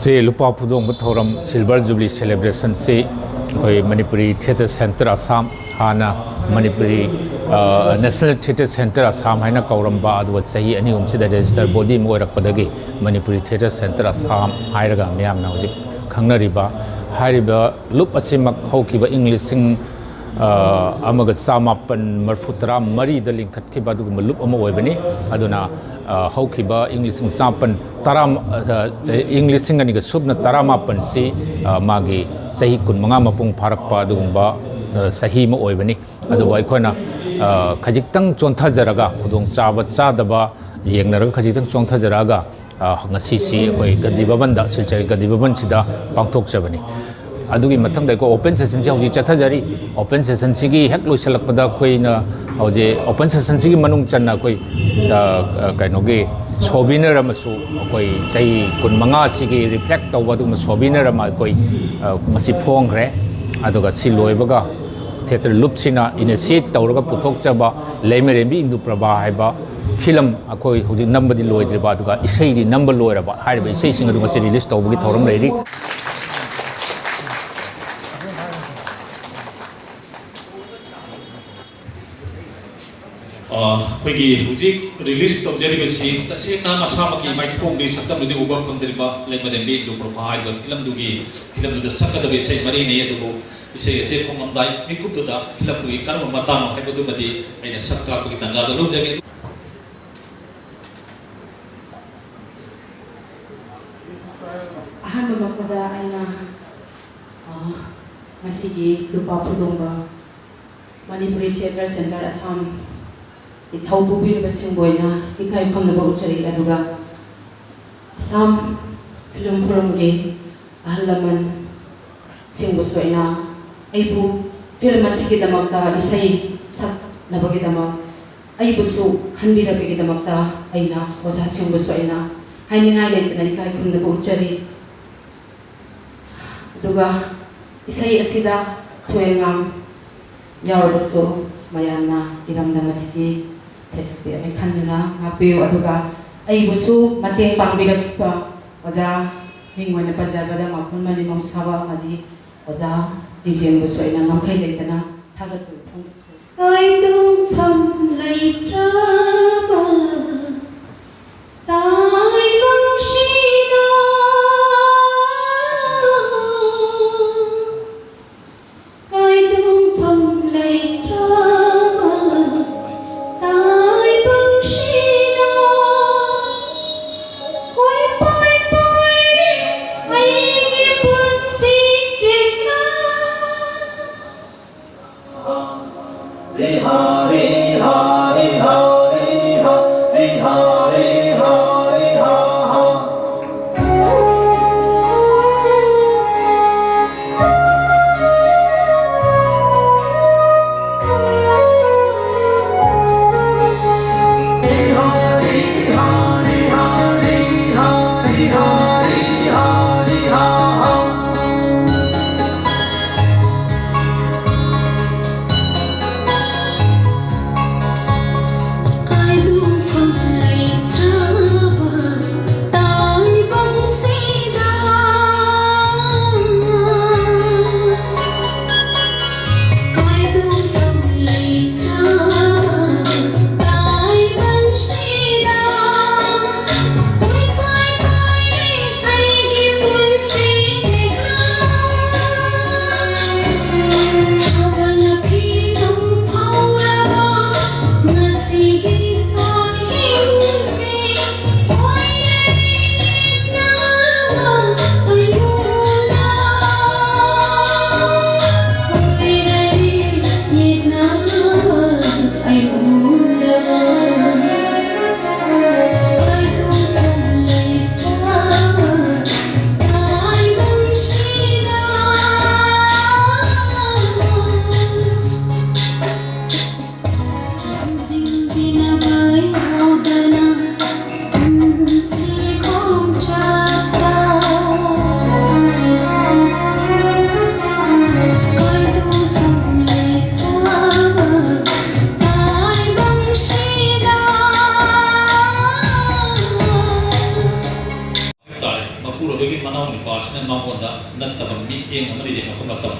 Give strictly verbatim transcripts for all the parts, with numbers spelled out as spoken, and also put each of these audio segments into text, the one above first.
ꯁꯤ ꯂꯨꯄꯥ ꯐꯨꯗꯣꯡꯕ ꯊꯧꯔꯝ Silver Jubilee Celebration ꯁꯤ ꯑꯩꯈꯣꯏ ꯃꯅꯤꯄꯨꯔꯤ Theatre Centre Assam, ꯍꯥꯟꯅ ꯃꯅꯤꯄꯨꯔꯤ, ꯑ, National Theatre Centre Assam ꯍꯥꯏꯅ ꯀꯧꯔꯝꯕ, ꯑꯗꯨꯒ ꯆꯍꯤ ꯑꯅꯤ ꯑꯍꯨꯝꯁꯤꯗ register body ꯑꯃ ꯑꯣꯏꯔꯛꯄꯗꯒꯤ ꯃꯅꯤꯄꯨꯔꯤ Theatre Centre Assam ꯍꯥꯏꯔꯒ ꯃꯤꯌꯥꯝꯅ ꯍꯧꯖꯤꯛ ꯈꯪꯅꯔꯤꯕ ꯍꯥꯏꯔꯤꯕ ꯂꯨꯞ ꯑꯁꯤꯃꯛ ꯍꯧꯈꯤꯕ ꯏꯪ ꯂꯤꯁꯤꯡ, ꯑ, ꯑꯃꯒ ꯆꯃꯥꯄꯟ ꯃꯔꯤꯐꯨ ꯇꯔꯥ ꯃꯔꯤꯗ ꯂꯤꯡꯈꯠꯈꯤꯕ ꯑꯗꯨꯒꯨꯝꯕ ꯂꯨꯞ ꯑꯃ ꯑꯣꯏꯕꯅꯤ꯫ ꯑꯗꯨꯅ, ꯑ, ꯍꯧꯈꯤꯕ ꯏꯪ ꯂꯤꯁꯤꯡ ꯆꯃꯥꯄꯟ ꯇꯔꯥ, ꯑ, ꯏꯪ ꯂꯤꯁꯤꯡ ꯑꯅꯤꯒ ꯁꯨꯞꯅ ꯇꯔꯥꯃꯥꯄꯟꯁꯤ, ꯑ, ꯃꯥꯒꯤ ꯆꯍꯤ ꯀꯨꯟꯃꯉꯥ ꯃꯄꯨꯡ ꯐꯥꯔꯛꯄ ꯑꯗꯨꯒꯨꯝꯕ, ꯑ, ꯆꯍꯤ ꯑꯃ ꯑꯣꯏꯕꯅꯤ꯫ ꯑꯗꯨꯕꯨ ꯑꯩꯈꯣꯏꯅ, ꯑ, ꯈꯖꯤꯛꯇꯪ ꯆꯣꯟꯊꯖꯔꯒ, ꯈꯨꯗꯣꯡꯆꯥꯕ ꯆꯥꯗꯕ ꯌꯦꯡꯅꯔꯒ ꯈꯖꯤꯛꯇꯪ ꯆꯣꯟꯊꯖꯔꯛꯑꯒ, ꯑ, ꯉꯁꯤꯁꯤ ꯑꯩꯈꯣꯏ ꯒꯥꯟꯙꯤ ꯚꯕꯟꯗ, ꯁꯤꯜꯆꯔꯒꯤ ꯒꯥꯟꯙꯤ ꯚꯕꯟꯁꯤꯗ ꯄꯥꯡꯊꯣꯛꯆꯕꯅꯤ꯫ ꯑꯗꯨꯒꯤ ꯃꯊꯪꯗ ꯑꯩꯈꯣꯏ open session ꯁꯤ ꯍꯧꯖꯤꯛ ꯆꯠꯊꯖꯔꯤ꯫ Open session ꯁꯤꯒꯤ ꯍꯦꯛ ꯂꯣꯏꯁꯤꯜꯂꯛꯄꯗ ꯑꯩꯈꯣꯏꯅ ꯍꯧꯖꯤꯛ open session ꯁꯤꯒꯤ ꯃꯅꯨꯡ ꯆꯟꯅ ꯑꯩꯈꯣꯏ, ꯑ, ꯑ, ꯀꯩꯅꯣꯒꯤ souvenir ꯑꯃꯁꯨ ꯑꯩꯈꯣꯏ ꯆꯍꯤ ꯀꯨꯟꯃꯉꯥ ꯁꯤꯒꯤ reflect ꯇꯧꯕ ꯑꯗꯨꯒꯨꯝꯕ souvenir ꯑꯃ ꯑꯩꯈꯣꯏ, ꯑ, ꯉꯁꯤ ꯐꯣꯡꯈ꯭ꯔꯦ꯫ ꯑꯗꯨꯒ ꯁꯤ ꯂꯣꯏꯕꯒ theatre ꯂꯨꯞꯁꯤꯅ initiate ꯇꯧꯔꯒ ꯄꯨꯊꯣꯛꯆꯕ ꯂꯩꯃꯔꯦꯝꯕꯤ ꯏꯟꯗꯨ ꯄ꯭ꯔꯚꯥ ꯍꯥꯏꯕ film ꯑꯩꯈꯣꯏ ꯍꯧꯖꯤꯛ ꯅꯝꯕꯗꯤ ꯂꯣꯏꯗ꯭ꯔꯤꯕ, ꯑꯗꯨꯒ ꯏꯁꯩꯗꯤ ꯅꯝꯕ ꯂꯣꯏꯔꯕ, ꯍꯥꯏꯔꯤꯕ ꯏꯁꯩꯁꯤꯡ ꯑꯗꯨ ꯉꯁꯤ release ꯇꯧꯕꯒꯤ ꯊꯧꯔꯝ ꯂꯩꯔꯤ꯫ ꯑ, ꯑꯩꯈꯣꯏꯒꯤ ꯍꯧꯖꯤꯛ release ꯇꯧꯖꯔꯤꯕꯁꯤ ꯇꯁꯦꯡꯅ ꯃꯁꯥꯃꯛꯀꯤ ꯃꯥꯏꯊꯣꯡꯗꯤ ꯁꯛꯇꯝꯗꯨꯗꯤ ꯎꯕ ꯐꯪꯗ꯭ꯔꯤꯕ ꯂꯩꯃꯔꯦꯝꯕꯤ ꯏꯟꯗꯨ ꯄ꯭ꯔꯚꯥ ꯍꯥꯏꯕ film ꯗꯨꯒꯤ, film ꯗꯨꯗ ꯁꯛꯀꯗꯕ ꯏꯁꯩ ꯃꯔꯤꯅꯤ꯫ ꯑꯗꯨꯕꯨ ꯏꯁꯩ ꯑꯁꯤ ꯐꯣꯡꯂꯝꯗꯥꯏ ꯃꯤꯀꯨꯞꯇꯨꯗ film ꯗꯨꯒꯤ ꯀꯔꯝꯕ ꯃꯇꯥꯡꯅꯣ ꯍꯥꯏꯕꯗꯨꯃꯗꯤ ꯑꯩꯅ ꯁꯛ ꯇꯥꯛꯄꯒꯤ ꯇꯥꯟꯖꯥꯗ ꯂꯧꯖꯒꯦ꯫ ꯑꯍꯥꯟꯕ ꯃꯛꯇꯗ ꯑꯩꯅ, ꯑ, ꯉꯁꯤꯒꯤ ꯂꯨꯄꯥ ꯐꯨꯗꯣꯡꯕ Manipuri Theatre Centre Assam ꯒꯤ ꯊꯧ ꯄꯨꯕꯤꯔꯤꯕꯁꯤꯡꯕꯨ ꯑꯩꯅ ꯏꯀꯥꯏ ꯈꯨꯝꯅꯕ ꯎꯠꯆꯔꯤ꯫ ꯑꯗꯨꯒ Assam Film Forum ꯒꯤ ꯑꯍꯜ ꯂꯃꯟꯁꯤꯡꯕꯨꯁꯨ ꯑꯩꯅ ꯑꯩꯕꯨ film ꯑꯁꯤꯒꯤꯗꯃꯛꯇ ꯏꯁꯩ ꯁꯛꯅꯕꯒꯤꯗꯃꯛ ꯑꯩꯕꯨꯁꯨ ꯈꯟꯕꯤꯔꯛꯄꯒꯤꯗꯃꯛꯇ ꯑꯩꯅ ꯑꯣꯖꯥꯁꯤꯡꯕꯨꯁꯨ ꯑꯩꯅ ꯍꯥꯏꯅꯤꯡꯉꯥꯏ ꯂꯩꯇꯅ ꯏꯀꯥꯏ ꯈꯨꯝꯅꯕ ꯎꯠꯆꯔꯤ꯫ ꯑꯗꯨꯒ ꯏꯁꯩ ꯑꯁꯤꯗ ꯊꯣꯏꯉꯥꯝ ꯌꯥꯎꯔꯕꯁꯨ ꯃꯌꯥꯝꯅ ꯏꯔꯝꯗꯝ ꯑꯁꯤꯒꯤ ꯁꯩꯁꯛꯄꯤ ꯑꯃ ꯈꯟꯗꯨꯅ ꯉꯥꯛꯄꯤꯌꯨ꯫ ꯑꯗꯨꯒ ꯑꯩꯕꯨꯁꯨ ꯃꯇꯦꯡ ꯄꯥꯡꯕꯤꯔꯛꯄ ꯑꯣꯖꯥ ꯃꯤꯡ ꯑꯣꯏꯅ ꯄꯟꯖꯕꯗ ꯃꯥꯐꯨꯟ ꯃꯅꯤꯃꯧ ꯁꯥꯕ ꯑꯃꯗꯤ ꯑꯣꯖꯥ ꯇꯤꯖꯦꯟꯕꯨꯁꯨ ꯑꯩꯅ ꯉꯝꯈꯩ ꯂꯩꯇꯅ ꯊꯥꯒꯠꯆꯔꯤ ꯐꯣꯡꯗꯣꯛꯆꯔꯤ꯫ ꯀꯥꯏꯗꯣꯛꯐꯝ ꯂꯩꯇ꯭ꯔꯕ ꯇꯥꯏꯕꯪꯁꯤꯗ ꯀꯥꯏꯗꯣꯛꯐꯝ ꯂꯩꯇ꯭ꯔꯕ ꯇꯥꯏꯕꯪꯁꯤꯗ ꯀꯣꯏꯄꯥꯏ ꯄꯥꯏꯔꯤ ꯑꯩꯒꯤ ꯄꯨꯟꯁꯤ ꯆꯦꯠꯅ꯫ ꯍꯔꯤ ꯍꯔꯤ ꯍꯔꯤ ꯍꯔꯤ ꯑꯗꯨꯒꯤ ꯃꯅꯥꯎ ꯅꯨꯄꯥꯁꯤꯅ ꯃꯉꯣꯟꯗ ꯅꯠꯇꯕ ꯃꯤꯠꯌꯦꯡ ꯑꯃꯗ ꯌꯦꯡꯉꯛꯄ ꯃꯇꯝ,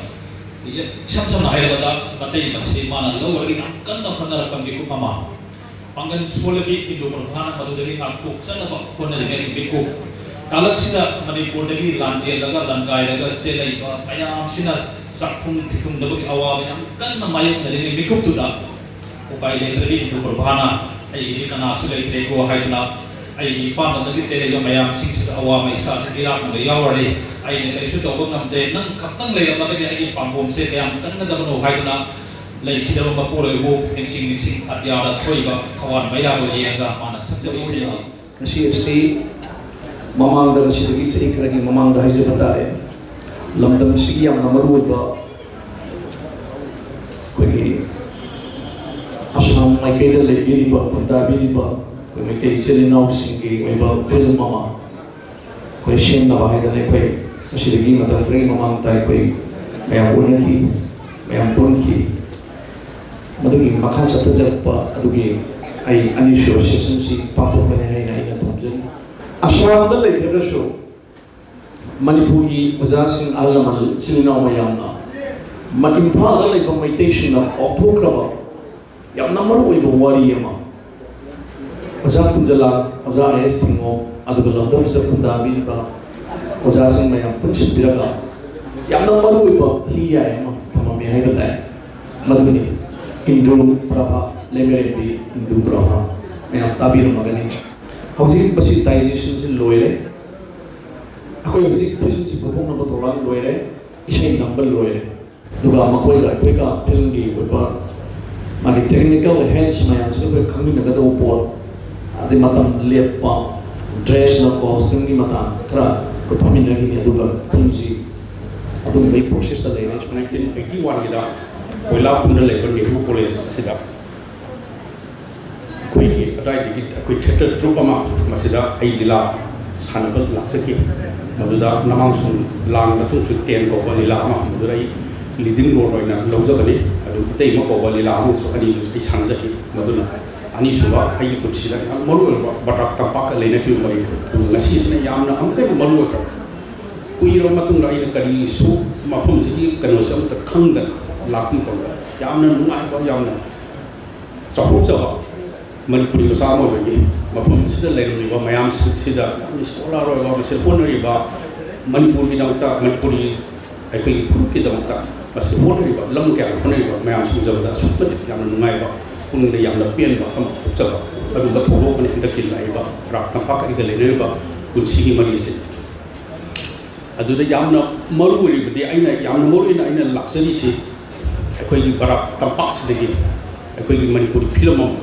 ꯏꯁꯝ ꯁꯝꯅ ꯍꯥꯏꯔꯕꯗ ꯃꯇꯩ ꯃꯁꯦ ꯃꯥꯅ ꯂꯧꯔꯒ ꯌꯥꯝ ꯀꯟꯅ ꯍꯣꯠꯅꯔꯛꯄ ꯃꯤꯀꯨꯞ ꯑꯃ, ꯄꯥꯡꯒꯜ ꯁꯣꯜꯂꯕꯤ ꯏꯟꯗꯣ ꯄ꯭ꯔꯚꯥꯅ ꯃꯗꯨꯗꯒꯤ ꯉꯥꯛꯊꯣꯛꯆꯅꯕ ꯍꯣꯠꯅꯔꯤꯉꯩ ꯃꯤꯀꯨꯞ, ꯀꯥꯂꯛꯁꯤꯗ ꯃꯅꯤꯄꯨꯔꯗꯒꯤ ꯂꯥꯟꯖꯦꯜꯂꯒ ꯂꯥꯟꯒꯥꯏꯔꯒ ꯆꯦꯜꯂꯛꯏꯕ ꯃꯌꯥꯝꯁꯤꯅ ꯆꯥꯛꯈꯨꯝ ꯐꯤꯊꯨꯡꯗꯕꯒꯤ ꯑꯋꯥꯕ ꯌꯥꯝ ꯀꯟꯅ ꯃꯥꯌꯣꯛꯅꯔꯤꯉꯩ ꯃꯤꯀꯨꯞꯇꯨꯗ ꯎꯄꯥꯏ ꯂꯩꯇ꯭ꯔꯕꯤ ꯏꯟꯗꯣ ꯄ꯭ꯔꯚꯥꯅ ꯑꯩꯒꯤꯗꯤ ꯀꯅꯥꯁꯨ ꯂꯩꯇ꯭ꯔꯦꯀꯣ ꯍꯥꯏꯗꯨꯅ ꯑꯩꯒꯤ ꯏꯄꯥꯝꯗꯝꯗꯒꯤ ꯆꯦꯜꯂꯛꯏꯕ ꯃꯌꯥꯝꯁꯤꯡꯁꯤꯗ ꯑꯋꯥꯕ ꯏꯁꯥꯁꯦ ꯏꯔꯥꯛꯅꯕ ꯌꯥꯎꯔꯔꯦ꯫ ꯑꯩꯅ ꯀꯔꯤꯁꯨ ꯇꯧꯕ ꯉꯝꯗ꯭ꯔꯦ꯫ ꯅꯪ ꯈꯛꯇꯪ ꯂꯩꯔꯝꯃꯒꯗꯤ ꯑꯩꯒꯤ ꯄꯥꯝꯕꯣꯝꯁꯦ ꯀꯌꯥꯝ ꯀꯟꯒꯗꯕꯅꯣ ꯍꯥꯏꯗꯨꯅ ꯂꯩꯈꯤꯗꯕ ꯃꯄꯨꯔꯣꯏꯕꯕꯨ ꯅꯤꯡꯁꯤꯡ ꯅꯤꯡꯁꯤꯡ ꯑꯇꯤꯌꯥꯗ ꯊꯣꯛꯏꯕ ꯊꯋꯥꯟ ꯃꯩꯔꯥꯕꯨ ꯌꯦꯡꯉꯒ ꯃꯥꯅ ꯁꯛꯆꯕ ꯏꯁꯩꯅꯤ꯫ ꯉꯁꯤ ꯑꯁꯤ ꯃꯃꯥꯡꯗ, ꯉꯁꯤꯗꯒꯤ ꯆꯍꯤ ꯈꯔꯒꯤ ꯃꯃꯥꯡꯗ ꯍꯥꯏꯖꯕ ꯇꯥꯔꯦ, ꯂꯝꯗꯝꯁꯤꯒꯤ ꯌꯥꯝꯅ ꯃꯔꯨꯑꯣꯏꯕ ꯑꯩꯈꯣꯏꯒꯤ ꯑꯁꯥꯝ ꯃꯥꯏꯀꯩꯗ ꯂꯩꯕꯤꯔꯤꯕ, ꯈꯨꯟꯗꯥꯕꯤꯔꯤꯕ ꯑꯩꯈꯣꯏ ꯃꯩꯇꯩ ꯏꯆꯤꯜ ꯏꯅꯥꯎꯁꯤꯡꯒꯤ ꯑꯣꯏꯕ ꯐꯤꯂꯝ ꯑꯃ ꯑꯩꯈꯣꯏ ꯁꯦꯝꯅꯕ ꯍꯥꯏꯗꯅ ꯑꯩꯈꯣꯏ ꯉꯁꯤꯗꯒꯤ ꯃꯇꯝ ꯈꯔꯒꯤ ꯃꯃꯥꯡꯗ ꯑꯩꯈꯣꯏ ꯃꯌꯥꯝ ꯎꯅꯈꯤ, ꯃꯌꯥꯝ ꯄꯨꯟꯈꯤ꯫ ꯃꯗꯨꯒꯤ ꯃꯈꯥ ꯆꯠꯊꯖꯔꯛꯄ ꯑꯗꯨꯒꯤ ꯑꯩ ꯑꯅꯤꯁꯨꯕ ꯁꯦꯁꯟꯁꯤ ꯄꯥꯡꯊꯣꯛꯀꯅꯤ ꯍꯥꯏꯅ ꯑꯩꯅ ꯊꯝꯖꯔꯤ꯫ ꯑꯁꯥꯝꯗ ꯂꯩꯈ꯭ꯔꯒꯁꯨ ꯃꯅꯤꯄꯨꯔꯒꯤ ꯑꯣꯖꯥꯁꯤꯡ, ꯑꯍꯜ ꯂꯃꯟ, ꯏꯆꯤꯜ ꯏꯅꯥꯎ ꯃꯌꯥꯝꯅ ꯃ-, ꯏꯝꯐꯥꯜꯗ ꯂꯩꯕ ꯃꯩꯇꯩꯁꯤꯡꯅ ꯀꯥꯎꯊꯣꯛꯈ꯭ꯔꯕ ꯌꯥꯝꯅ ꯃꯔꯨꯑꯣꯏꯕ ꯋꯥꯔꯤ ꯑꯃ, ꯑꯣꯖꯥ ꯀꯨꯟꯖꯂꯥ, ꯑꯣꯖꯥ ꯑꯥꯏ ꯑꯦꯁ ꯊꯤꯡꯉꯣ, ꯑꯗꯨꯒ ꯂꯝꯗꯝꯁꯤꯗ ꯈꯨꯟꯗꯥꯕꯤꯔꯤꯕ ꯑꯣꯖꯥꯁꯤꯡ ꯃꯌꯥꯝ ꯄꯨꯟꯁꯤꯟꯕꯤꯔꯒ ꯌꯥꯝꯅ ꯃꯔꯨꯑꯣꯏꯕ ꯍꯤꯌꯥꯏ ꯑꯃ ꯊꯝꯃꯝꯃꯤ ꯍꯥꯏꯕ ꯇꯥꯏ꯫ ꯃꯗꯨꯅꯤ ꯏꯟꯗꯨ ꯄ꯭ꯔꯚꯥ, ꯂꯩꯃꯔꯦꯝꯕꯤ ꯏꯟꯗꯨ ꯄ꯭ꯔꯚꯥ꯫ ꯃꯌꯥꯝ ꯇꯥꯕꯤꯔꯝꯃꯒꯅꯤ꯫ ꯍꯧꯖꯤꯛ ꯃꯁꯤ ꯗꯥꯏꯖꯦꯁꯟꯁꯤ ꯂꯣꯏꯔꯦ꯫ ꯑꯩꯈꯣꯏ ꯍꯧꯖꯤꯛ ꯐꯤꯂꯝꯁꯤ ꯄꯨꯊꯣꯛꯅꯕ ꯊꯧꯔꯥꯡ ꯂꯣꯏꯔꯦ, ꯏꯁꯩ ꯅꯝꯕ ꯂꯣꯏꯔꯦ꯫ ꯑꯗꯨꯒ ꯃꯈꯣꯏꯒ ꯑꯩꯈꯣꯏꯒ ꯐꯤꯂꯝꯒꯤ ꯑꯣꯏꯕ ꯃꯥꯒꯤ ꯇꯦꯛꯅꯤꯀꯦꯜ ꯍꯦꯟꯁ ꯃꯌꯥꯝꯁꯤꯒ ꯑꯩꯈꯣꯏ ꯈꯪꯃꯤꯟꯅꯒꯗꯧꯕ ꯄꯣꯠ, ꯑꯗꯩ ꯃꯇꯝ ꯂꯦꯞꯄ, ꯗ꯭ꯔꯦꯁꯅ ꯀꯣꯁꯇ꯭ꯌꯨꯝꯒꯤ ꯃꯇꯥꯡ ꯈꯔ ꯑꯩꯈꯣꯏ ꯐꯝꯃꯤꯟꯅꯈꯤꯅꯤ꯫ ꯑꯗꯨꯒ ꯐꯤꯂꯝꯁꯤ ꯑꯗꯨꯒꯨꯝꯕꯒꯤ ꯄ꯭ꯔꯣꯁꯦꯁꯇ ꯂꯩꯔꯦ꯫ ꯅꯥꯏꯟꯇꯤꯟ ꯑꯩꯠꯇꯤ ꯋꯥꯟꯒꯤꯗ ꯀꯣꯏꯂꯥ ꯈꯨꯟꯗ ꯂꯩꯕ ꯅꯦꯍꯔꯨ ꯀꯣꯂꯦꯖ ꯑꯁꯤꯗ ꯑꯩꯈꯣꯏꯒꯤ ꯑꯗꯥꯏꯗꯒꯤ ꯑꯩꯈꯣꯏ ꯊꯤꯌꯦꯇꯔ ꯇ꯭ꯔꯨꯞ ꯑꯃ ꯃꯁꯤꯗ ꯑꯩ ꯂꯤꯂꯥ ꯁꯥꯟꯅꯕ ꯂꯥꯛꯆꯈꯤ꯫ ꯃꯗꯨꯗ ꯅꯃꯥꯡꯁꯨ ꯂꯥꯟ ꯃꯇꯨꯡꯁꯨ ꯇꯦꯟ ꯀꯧꯕ ꯂꯤꯂꯥ ꯑꯃ, ꯃꯗꯨꯗ ꯑꯩ ꯂꯤꯗꯤꯡ ꯔꯣꯜ ꯑꯣꯏꯅ ꯂꯧꯖꯕꯅꯤ꯫ ꯑꯗꯨ ꯏꯇꯩꯃ ꯀꯧꯕ ꯂꯤꯂꯥ ꯑꯃꯁꯨ ꯑꯅꯤ ꯑꯩ ꯁꯥꯟꯅꯖꯈꯤ꯫ ꯃꯗꯨꯅ ꯑꯅꯤꯁꯨꯕ ꯑꯩꯒꯤ ꯄꯨꯟꯁꯤꯗ ꯌꯥꯝ ꯃꯔꯨ ꯑꯣꯏꯕ ꯕꯔꯥꯛ ꯇꯝꯄꯥꯛꯀ ꯂꯩꯅꯈꯤꯕ ꯃꯔꯤ, ꯉꯁꯤꯁꯤꯅ ꯌꯥꯝꯅ ꯑꯃꯨꯛꯀ ꯍꯦꯟꯅ ꯃꯔꯨ ꯑꯣꯏꯈ꯭ꯔꯕ꯫ ꯀꯨꯏꯔꯕ ꯃꯇꯨꯡꯗ ꯑꯩꯅ ꯀꯔꯤꯁꯨ ꯃꯐꯝꯁꯤꯒꯤ ꯀꯩꯅꯣꯁꯦ ꯑꯝꯇ ꯈꯪꯗꯅ ꯂꯥꯛꯄ ꯃꯇꯝꯗ ꯌꯥꯝꯅ ꯅꯨꯡꯉꯥꯏꯕ, ꯌꯥꯝꯅ ꯆꯥꯎꯊꯣꯛꯆꯕ ꯃꯅꯤꯄꯨꯔꯤ ꯃꯆꯥ ꯑꯃ ꯑꯣꯏꯕꯒꯤ ꯃꯐꯝ ꯑꯁꯤꯗ ꯂꯩꯔꯝꯂꯤꯕ ꯃꯌꯥꯝꯁꯤꯡꯁꯤꯗ ꯌꯥꯝꯅ ꯁ꯭ꯀꯣꯂꯔ ꯑꯣꯏꯕ, ꯃꯁꯤ ꯍꯣꯠꯅꯔꯤꯕ ꯃꯅꯤꯄꯨꯔꯒꯤꯗꯃꯛꯇ, ꯃꯅꯤꯄꯨꯔꯤ ꯑꯩꯈꯣꯏꯒꯤ ꯐꯨꯔꯨꯞꯀꯤꯗꯃꯛꯇ ꯃꯁꯤ ꯍꯣꯠꯅꯔꯤꯕ, ꯂꯝ ꯀꯌꯥꯗ ꯍꯣꯠꯅꯔꯤꯕ ꯃꯌꯥꯝꯁꯤꯡ ꯎꯖꯕꯗ ꯑꯁꯨꯛꯀꯤ ꯃꯇꯤꯛ ꯌꯥꯝꯅ ꯅꯨꯡꯉꯥꯏꯕ, ꯄꯨꯛꯅꯤꯡꯗ ꯌꯥꯝꯅ ꯄꯦꯟꯕ ꯑꯃ ꯄꯣꯛꯆꯕ ꯑꯗꯨꯒꯨꯝꯕ ꯊꯧꯗꯣꯛ ꯑꯃꯅꯤ ꯍꯟꯗꯛꯀꯤ ꯂꯥꯛꯏꯕ ꯕꯔꯥꯛ ꯇꯝꯄꯥꯛꯀ ꯑꯩꯒ ꯂꯩꯅꯔꯤꯕ ꯄꯨꯟꯁꯤꯒꯤ ꯃꯔꯤ ꯑꯁꯤ꯫ ꯑꯗꯨꯗ ꯌꯥꯝꯅ ꯃꯔꯨ ꯑꯣꯏꯔꯤꯕꯗꯤ, ꯑꯩꯅ ꯌꯥꯝꯅ ꯃꯔꯨ ꯑꯣꯏꯅ ꯑꯩꯅ ꯂꯥꯛꯆꯔꯤꯁꯤ ꯑꯩꯈꯣꯏꯒꯤ ꯕꯔꯥꯛ ꯇꯝꯄꯥꯛꯁꯤꯗꯒꯤ ꯑꯩꯈꯣꯏꯒꯤ ꯃꯅꯤꯄꯨꯔꯤ ꯐꯤꯂꯝ ꯑꯃ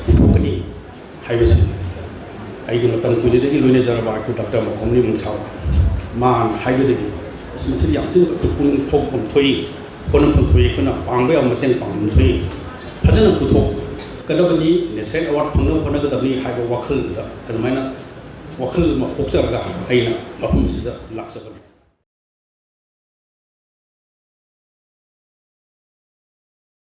ꯄꯨꯊꯣꯛꯀꯅꯤ ꯍꯥꯏꯕꯁꯤ꯫ ꯑꯩꯒꯤ ꯃꯇꯝ ꯀꯨꯏꯅꯗꯒꯤ ꯂꯣꯏꯅꯖꯔꯕ ꯑꯩꯈꯣꯏ ꯗꯥꯛꯇꯔ ꯃꯈꯣꯝꯂꯤ ꯃꯨꯡꯁꯥ, ꯃꯥꯅ ꯍꯥꯏꯕꯗꯒꯤ, ꯑꯁ, ꯃꯁꯤꯗꯤ ꯌꯥꯝ ꯊꯤꯅ ꯑꯩꯈꯣꯏ ꯄꯨꯛꯅꯤꯡ ꯊꯧꯐꯝ ꯊꯣꯛꯏ, ꯍꯣꯠꯅꯐꯝ ꯊꯣꯛꯏ, ꯑꯩꯈꯣꯏꯅ ꯄꯥꯡꯕ ꯌꯥꯕ ꯃꯇꯦꯡ ꯄꯥꯡꯐꯝ ꯊꯣꯛꯏ, ꯐꯖꯅ ꯄꯨꯊꯣꯛꯀꯗꯕꯅꯤ, ꯅꯦꯁꯅꯦꯜ ꯑꯦꯋꯥꯔꯗ ꯐꯪꯅꯕ ꯍꯣꯠꯅꯒꯗꯕꯅꯤ ꯍꯥꯏꯕ ꯋꯥꯈꯜꯗꯨꯗ ꯑꯗꯨꯃꯥꯏꯅ ꯋꯥꯈꯜ ꯑꯃ ꯄꯣꯛꯆꯔꯒ ꯑꯩꯅ ꯃꯐꯝ ꯑꯁꯤꯗ ꯂꯥꯛꯆꯕꯅꯤ꯫